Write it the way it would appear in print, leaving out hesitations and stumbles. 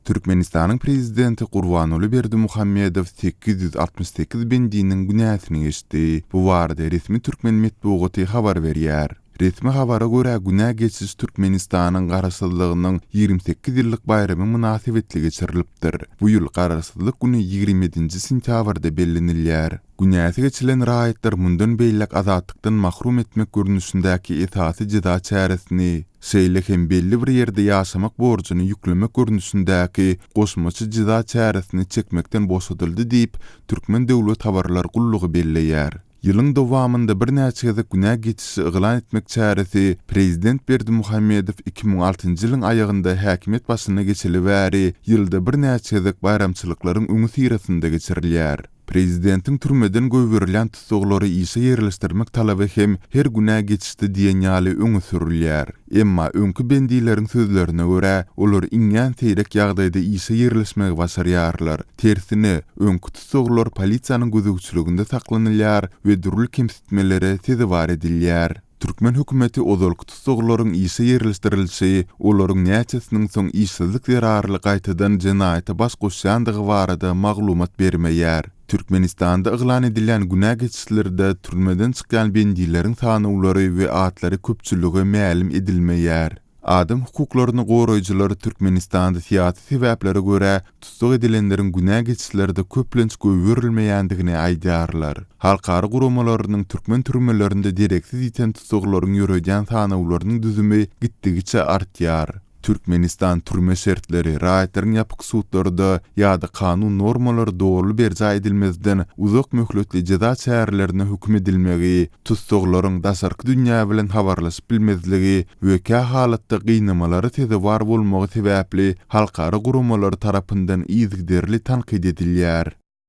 Türkmenistanyň prezidenti Gurbanguly Berdimuhamedow 868 bendiniň günäsini geçdi. Bu barada resmi türkmen metbugaty habar berýär. Resmi habara görä, günä geçiş Türkmenistanyň Garaşsyzlygynyň 28 ýyllyk baýramy mynasybetli geçirilipdir. Bu ýyl Garaşsyzlyk güni 27-nji sentýabrda bellenilýär. Günäsi geçilen raýatlar mundan beýläk azatlykdan mahrum etmek görnüşindäki esasy jeza çäresini, şeýle hem belli bir ýerde ýaşamak borjuny ýüklemek görnüşindäki goşmaça jeza çäresini çekmekden boşadyldy diýip, Türkmen döwlet habarlar gullugy belleýär. Ýylyň dowamynda birnäçe gezek günä geçişi yglan etmek çäresi prezident Berdimuhamedow 2006-njy ýylyň aýagynda häkimiýet başyna geçeli bäri ýylda birnäçe gezek baýramçylyklaryň öňüsyrasynda geçirilýär. Prezidentiň türmeden goýberilýän tussaglary işe ýerleşdirmek talaby hem her günä geçişde diýen ýaly öňe sürülýär. Emma öňki bendileriň sözlerine görä, olar iňňän seýrek ýagdaýda işe ýerleşmegi başarýarlar. Tersine, öňki tussaglar polisiýanyň gözegçiliginde saklanylýar we dürli kemsitmelere sezewar edilýär. Türkmen hökümeti ozalky tussaglaryň işe ýerleşdirilişi, olaryň näçesiniň soň işsizlik zerarly gaýtadan jenaýata baş goşýandygy barada maglumat bermeýär. Türkmenistanda yglan edilýän günä geçişlerde türmeden çykýan bendileriň sanawlary we atlary köpçülige mälim edilmeýär. Adam hukuklaryny goraýjylar Türkmenistanda syýasy sebäplere görä tussag edilenleriň günä geçişlerde köplenç goýberilmeýändigini aýdýarlar. Halkara guramalarynyň türkmen türmelerinde dereksiz ýiten tussaglaryň ýöredýän sanawlarynyň düzümi gitdigiçe artýar. Türkmenistan türme şertleri, raýatlaryň ýapyk sudlarda ýa-da kanun normalary doly berjaý edilmezden uzak möhletli jeza çärelerine höküm edilmegi, tussaglaryň daşarky dünýä bilen habarlaşyp bilmezligi we kä halatda gynamalara sezewar bolmagy sebäpli halkara guramalary tarapyndan yzygiderli tankyt edilýär.